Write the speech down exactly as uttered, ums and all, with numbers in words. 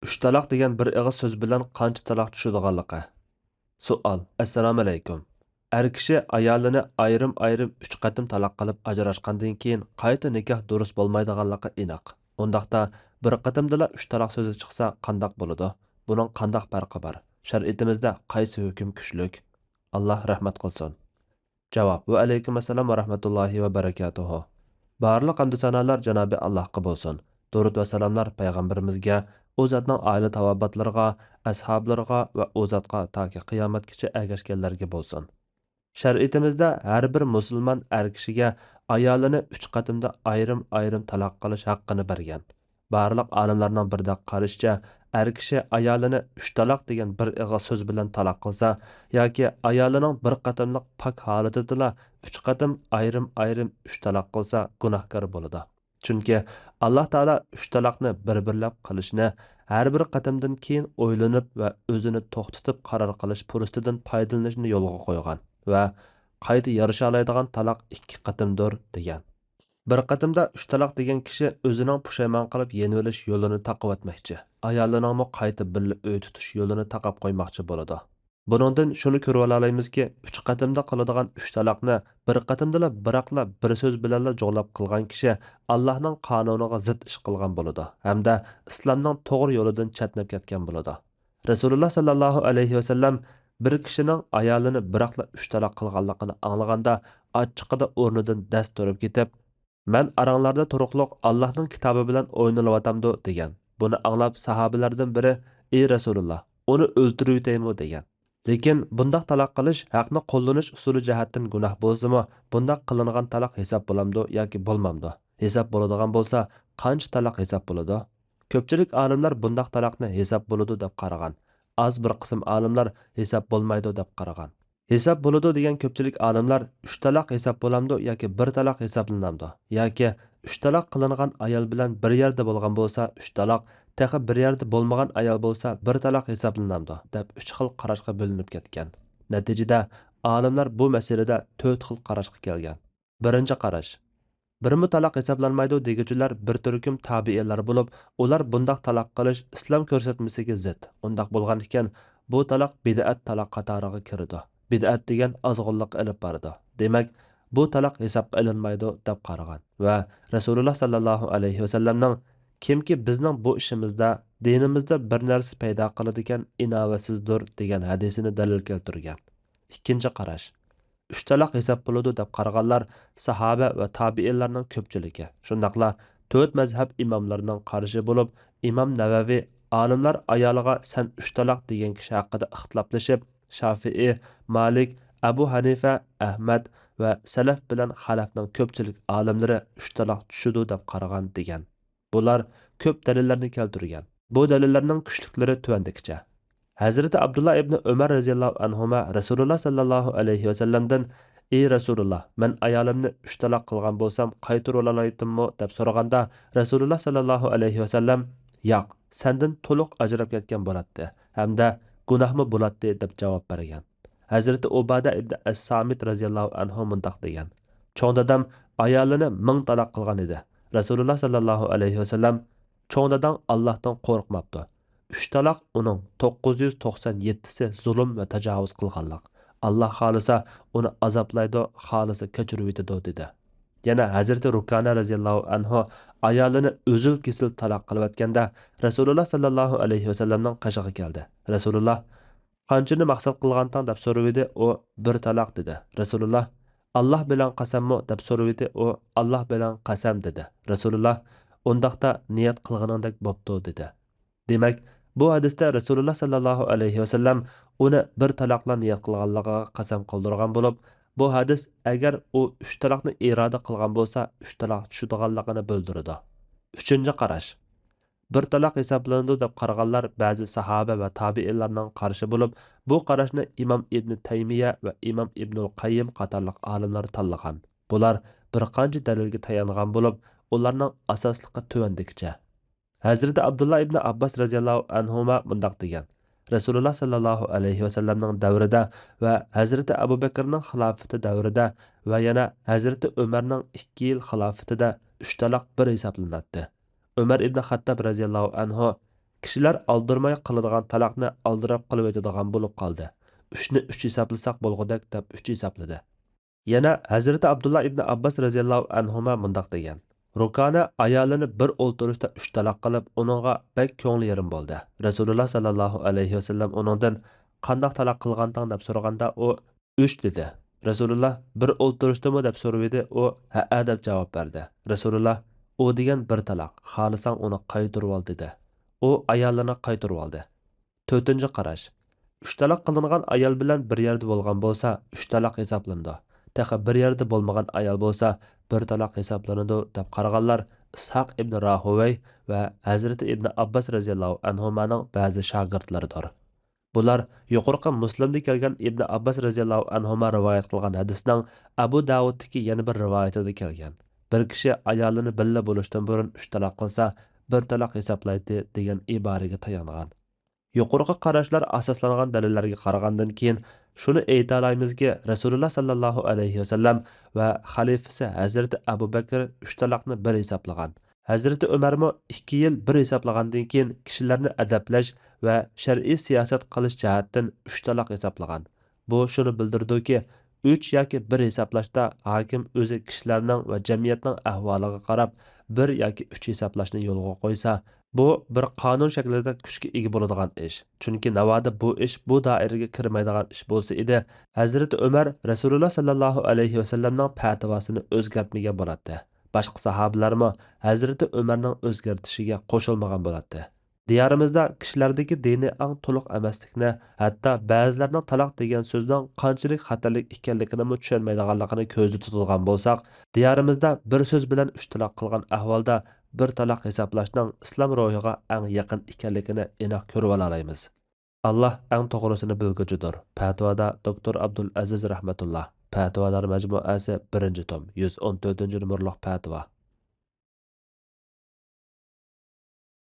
ئۈچ تالاق دېگەن بىر ئېغىز سۆز بىلەن قانچە تالاق چۈشىدىغانلىقى. سوئال. ئەسسالامۇئەلەيكۇم. ئەر كىشى ئايالىنى ئايرىم-ئايرىم ئۈچ قېتىم تالاق قىلىپ ئاجراشقاندىن كېيىن قايتا نىكاھ دۇرۇس بولمايدىغانلىقى ئېنىق. ئۇنداقتا بىر قېتىمدىلا ئۈچ تالاق سۆزى چىقسا قانداق بولىدۇ؟ بۇنىڭ قانداق پەرقى بار؟ شەرىئىتىمىزدە قايسى ھۆكۈم كۈچلۈك؟ ئاللا رەھمەت قىلسۇن. جاۋاب. ۋەئەلەيكۇم ئەسسالام ۋە رەھمەتۇللاھى ۋە بەرەكاتۇھۇ. بارلىق ھەمدۇ سانالار جانابى ئاللاھقا بولسۇن. دۇرۇد ۋە سالاملار پەيغەمبىرىمىزگە، ئۇ زاتنىڭ ئائىلە تاۋابىئاتلىرىغا، ئەسھابلىرىغا ۋە ئۇ زاتقا تاكى قىيامەتكىچە ئەگەشكەنلەرگە بولسۇن. شەرىئىتىمىزدە ھەر بىر مۇسۇلمان ئەر كىشىگە ئايالىنى ئۈچ قېتىمدا ئايرىم-ئايرىم تالاق قىلىش ھەققىنى بەرگەن. بارلىق ئالىملارنىڭ بىردەك قارىشىچە، ئەر كىشى ئايالىنى ئۈچ تالاق دېگەن بىر ئېغىز سۆز بىلەن تالاق قىلسا ياكى ئايالىنىڭ بىر قېتىملىق پاك ھالىتىدىلا ئۈچ قېتىم ئايرىم-ئايرىم ئۈچ تالاق قىلسا گۇناھكار بولىدۇ. چۈنكى ئاللا تائالا ئۈچ تالاقنى بىر-بىرلەپ قىلىشنى، ھەر بىر قېتىمدىن كېيىن ئويلىنىپ ۋە ئۆزىنى توختىتىپ قارار قىلىش پۇرسىتىدىن پايدىلىنىشنى يولغا قويغان ۋە قايتا يارىشالايدىغان تالاق ئىككى قېتىمدۇر، دېگەن. بىر قېتىمدا ئۈچ تالاق دېگەن كىشى ئۆزىنىڭ پۇشايمان قىلىپ يېنىۋېلىش يولىنى تاقىۋەتمەكچى، ئايالىنىڭمۇ قايتا بىللە ئۆي تۇتۇش يولىنى تاقاپ قويماقچى بولىدۇ. بۇنىڭدىن شۇنى كۆرۈۋالالايمىزكى، ئۈچ قېتىمدا قىلىدىغان ئۈچ تالاقنى بىر قېتىمدىلا بىراقلا بىر سۆز بىلەنلا جۇغلاپ قىلغان كىشى ئاللانىڭ قانۇنىغا زىت ئىش قىلغان بولىدۇ ھەمدە ئىسلامنىڭ توغرا يولىدىن چەتنەپ كەتكەن بولىدۇ. رەسۇلۇللا ساللاللاھۇ ئەلەيھى ۋەسەللەم بىر كىشىنىڭ ئايالىنى بىراقلا ئۈچ تالاق قىلغانلىقىنى ئاڭلىغاندا، ئاچچىقىدا ئورنىدىن دەس تۇرۇپ كېتىپ، «مەن ئاراڭلاردا تۇرۇقلۇق ئاللاھنىڭ كىتابى بىلەن ئوينىلىۋاتامدۇ؟» دېگەن. بۇنى ئاڭلاپ ساھابىلەردىن بىرى، «ئى رەسۇلۇللا، ئۇنى ئۆلتۈرۈۋېتەيمۇ؟» دېگەن. لېكىن بۇنداق تالاق قىلىش ھەقنى قوللىنىش ئۇسۇلى جەھەتتىن گۇناھ بولسىمۇ، بۇنداق قىلىنغان تالاق ھېساب بولامدۇ ياكى بولمامدۇ؟ ھېساب بولىدىغان بولسا، قانچە تالاق ھېساب بولىدۇ؟ كۆپچىلىك ئالىملار بۇنداق تالاقنى ھېساب بولىدۇ دەپ قارىغان. ئاز بىر قىسىم ئالىملار ھېساب بولمايدۇ دەپ قارىغان. ھېساب بولىدۇ دېگەن كۆپچىلىك ئالىملار ئۈچ تالاق ھېساب بولامدۇ ياكى بىر تالاق ھېسابلىنامدۇ؟ ياكى ئۈچ تالاق قىلىنغان ئايال بىلەن بىر يەردە بولغان بولسا ئۈچ تالاق، تېخى بىر يەردە بولمىغان ئايال بولسا بىر تالاق ھېسابلىنامدۇ؟ دەپ ئۈچ خىل قاراشقا بۆلۈنۈپ كەتكەن. نەتىجىدە ئالىملار بۇ مەسىلىدە تۆت خىل قاراشقا كەلگەن. بىرىنچى قاراش. بىرمۇ تالاق ھېسابلانمايدۇ دېگۈچىلەر بىر تۈركۈم تابىئىلەر بولۇپ، ئۇلار بۇنداق تالاق قىلىش ئىسلام كۆرسەتمىسىگە زىت. ئۇنداق بولغان ئىكەن، بۇ تالاق بىدئەت تالاق قاتارىغا كىرىدۇ. بىدئەت دېگەن ئازغۇنلۇققا ئېلىپ بارىدۇ. دېمەك، بۇ تالاق ھېسابقا ئېلىنمايدۇ دەپ قارىغان ۋە رەسۇلۇللا ساللاللاھۇ ئەلەيھى ۋەسەللەمنىڭ، «كىمكى بىزنىڭ بۇ ئىشىمىزدا، دىنىمىزدا بىر نەرسە پەيدا قىلىدىكەن، ئىناۋەتسىزدۇر» دېگەن ھەدىسىنى دەلىل كەلتۈرگەن. ئىككىنچى قاراش. ئۈچ تالاق ھېساب بولىدۇ دەپ قارىغانلار ساھابە ۋە تابىئىنلارنىڭ كۆپچىلىكى، شۇنداقلا تۆت مەزھەپ ئىماملىرىنىڭ قارىشى بولۇپ، ئىمام نەۋەۋى، ئالىملار ئايالىغا «سەن ئۈچ تالاق» دېگەن كىشى ھەققىدە ئىختىلاپلىشىپ، شافىئى، مالىك، ئەبۇ ھەنىفە، ئەھمەد ۋە سەلەف بىلەن خەلەفنىڭ كۆپچىلىك ئالىملىرى ئۈچ تالاق چۈشىدۇ دەپ قارىغان دېگەن. بۇلار كۆپ دەلىللەرنى كەلتۈرگەن. بۇ دەلىللەرنىڭ كۈچلۈكلىرى تۆۋەندىكىچە. ھەزرىتى ئابدۇللا ئىبنى ئۆمەر رەزىياللاھۇ ئەنھۇما رەسۇلۇللا ساللاللاھۇ ئەلەيھى ۋەسەللەمدىن، «ئى رەسۇلۇللا، مەن ئايالىمنى ئۈچ تالاق قىلغان بولسام، قايتۇرۇۋالالايتتىممۇ؟» دەپ سورىغاندا، رەسۇلۇللا ساللاللاھۇ ئەلەيھى ۋەسەللەم، «ياق، سەندىن تولۇق ئاجراپ كەتكەن بولاتتى ھەمدە گۇناھمۇ بولاتتى» دەپ جاۋاب بەرگەن. ھەزرىتى ئۇبادە ئىبنى ئەس-سامىت رەزىياللاھۇ ئەنھۇ مۇنداق دېگەن، «چوڭ دادام ئايالىنى مىڭ تالاق قىلغان ئىدى. رەسۇلۇللا ساللاللاھۇ ئەلەيھى ۋەسەللەم، چوڭ داداڭ ئاللاھتىن قورقماپتۇ. ئۈچ تالاق ئۇنىڭ، توققۇز يۈز توقسان يەتتىسى زۇلۇم ۋە تاجاۋۇز قىلغانلىق. ئاللا خالىسا ئۇنى ئازابلايدۇ، خالىسا كەچۈرۈۋېتىدۇ» دېدى. يەنە ھەزرىتى رۇكانە رەزىياللاھۇ ئەنھۇ ئايالىنى ئۈزۈل-كېسىل تالاق قىلىۋەتكەندە، رەسۇلۇللا ساللاللاھۇ ئەلەيھى ۋەسەللەمنىڭ قېشىغا كەلدى. رەسۇلۇللا، «قانچىنى مەقسەت قىلغانتىڭ؟» دەپ سورىۋىدى، ئۇ، «بىر تالاق» دېدى. رەسۇلۇللا، «ئاللا بىلەن قەسەممۇ؟» دەپ سورىۋىدى، ئۇ، «ئاللا بىلەن قەسەم» دېدى. رەسۇلۇللا، «ئۇنداقتا نىيەت قىلغىنىڭدەك بوپتۇ» دېدى. دېمەك، بۇ ھەدىستە رەسۇلۇللا ساللاللاھۇ ئەلەيھى ۋەسەللەم ئۇنى بىر تالاقلا نىيەت قىلغانلىقىغا قەسەم قىلدۇرغان بولۇپ، بۇ ھەدىس ئەگەر ئۇ ئۈچ تالاقنى ئىرادە قىلغان بولسا، ئۈچ تالاق چۈشىدىغانلىقىنى بىلدۈرىدۇ. ئۈچىنچى قاراش. بىر تالاق ھېسابلىنىدۇ دەپ قارىغانلار بەزى ساھابە ۋە تابىئىنلارنىڭ قارىشى بولۇپ، بۇ قاراشنى ئىمام ئىبنى تەيمىيە ۋە ئىمام ئىبنۇل قەييىم قاتارلىق ئالىملار تاللىغان. بۇلار بىر قانچە دەلىلگە تايانغان بولۇپ، ئۇلارنىڭ ئاساسلىقى تۆۋەندىكىچە. ھەزرىتى ئابدۇللا ئىبنى ئابباس رەزىياللاھۇ ئەنھۇما مۇنداق دېگەن، رەسۇلۇللا ساللاللاھۇ ئەلەيھى ۋەسەللەمنىڭ دەۋرىدە ۋە ھەزرىتى ئەبۇ بەكرىنىڭ خىلاپىتى دەۋرىدە ۋە يەنە ھەزرىتى ئۆمەرنىڭ ئىككى يىل خىلاپىتىدە ئۈچ تالاق بىر ھېسابلىناتتى. ئۆمەر ئىبنى خەتتاب رەزىياللاھۇ ئەنھۇ، كىشىلەر ئالدىرىماي قىلىدىغان تالاقنى ئالدىراپ قىلىۋېتىدىغان بولۇپ قالدى. ئۈچنى ئۈچ ھېسابلىساق بولغۇدەك دەپ ئۈچ ھېسابلىدى. يەنە ھەزرىتى ئابدۇللا ئىبنى ئابباس رەزىياللاھۇ ئەنھۇما مۇنداق دېگەن: رۇكانە ئايالىنى بىر ئولتۇرۇشتا ئۈچ تالاق قىلىپ، ئۇنىڭغا بەك كۆڭلى يېرىم بولدى. رەسۇلۇللا ساللاللاھۇ ئەلەيھى ۋەسەللەم ئۇنىڭدىن: «قانداق تالاق قىلغانتىڭ؟» دەپ سورىغاندا، ئۇ: «ئۈچ» دېدى. رەسۇلۇللا: «بىر ئولتۇرۇشتىمۇ؟» دەپ سورىۋىدى. ئۇ: «ھەئە» دەپ جاۋاب بەردى. رەسۇلۇللا: «ئۇ دېگەن بىر تالاق، خالىساڭ ئۇنى قايتۇرۇۋال» دېدى. ئۇ ئايالىنى قايتۇرۇۋالدى. تۆتىنچى قاراش. ئۈچ تالاق قىلىنغان ئايال بىلەن بىر يەردە بولغان بولسا، ئۈچ تالاق ھېسابلىنىدۇ. تېخى بىر يەردە بولمىغان ئايال بولسا، بىر تالاق ھېسابلىنىدۇ، دەپ قارىغانلار ئىسھاق ئىبنى راھۇۋەي ۋە ھەزرىتى ئىبنى ئابباس رەزىياللاھۇ ئەنھۇمانىڭ بەزى شاگىرتلىرىدۇر. بۇلار يۇقىرىقى مۇسلىمدا كەلگەن ئىبنى ئابباس رەزىياللاھۇ ئەنھۇما رىۋايەت قىلغان ھەدىسنىڭ ئەبۇ داۋۇدتىكى يەنە بىر رىۋايىتىدە كەلگەن، بىر كىشى ئايالىنى بىللە بولۇشتىن بۇرۇن ئۈچ تالاق قىلسا، بىر تالاق ھېسابلايتتى، دېگەن ئىبارىگە تايانغان. يۇقىرىقى قاراشلار ئاساسلانغان دەلىللەرگە قارىغاندىن كېيىن، شۇنى ئېيتالايمىزكى، رەسۇلۇللا ساللاللاھۇ ئەلەيھى ۋەسەللەم ۋە خەلىپىسى ھەزرىتى ئەبۇ بەكرى ئۈچ تالاقنى بىر ھېسابلىغان. ھەزرىتى ئۆمەرمۇ ئىككى يىل بىر ھېسابلىغاندىن كېيىن، كىشىلەرنى ئەدەپلەش ۋە شەرئىي سىياسەت قىلىش جەھەتتىن ئۈچ تالاق ھېسابلىغان. بۇ شۇنى بىلدۈرىدۇكى، ئۈچ ياكى بىر ھېسابلاشتا ھاكىم ئۆزى كىشىلەرنىڭ ۋە جەمئىيەتنىڭ ئەھۋالىغا قاراپ، بىر ياكى ئۈچ ھېسابلاشنى يولغا قويسا، بۇ بىر قانۇن شەكلىدە كۈچكە ئىگە بولىدىغان ئىش. چۈنكى ناۋادا بۇ ئىش بۇ دائىرىگە كىرمەيدىغان ئىش بولسا ئىدى، ھەزرىتى ئۆمەر رەسۇلۇللا ساللاللاھۇ ئەلەيھى ۋەسەللەمنىڭ پەتىۋاسىنى ئۆزگەرتمىگەن بولاتتى. باشقا ساھابىلەرمۇ ھەزرىتى ئۆمەرنىڭ ئۆزگەرتىشىگە قوشۇلمىغان بولاتتى. دىيارىمىزدا كىشىلەردىكى دىنىي ئاڭ تولۇق ئەمەسلىكنى، ھەتتا بەزىلەرنىڭ تالاق دېگەن سۆزنىڭ قانچىلىك خەتەرلىك ئىكەنلىكىنىمۇ چۈشەنمەيدىغانلىقىنى كۆزدە تۇتىدىغان بولساق، دىيارىمىزدا بىر سۆز بىلەن ئۈچ تالاق قىلغان ئەھۋالدا بىر تالاق ھېسابلاشنىڭ ئىسلام روھىغا ئەڭ يېقىن ئىكەنلىكىنى ئېنىق كۆرۈۋالالايمىز. ئاللا ئەڭ توغرىسىنى بىلگۈچىدۇر. پەتىۋادا دوكتور ئابدۇل ئەزىز رەھمەتۇللا. پەتىۋالار مەجمۇئەسى، بىرىنچى توم، يۈز ئون تۆتىنچى نومۇرلۇق پەتىۋا.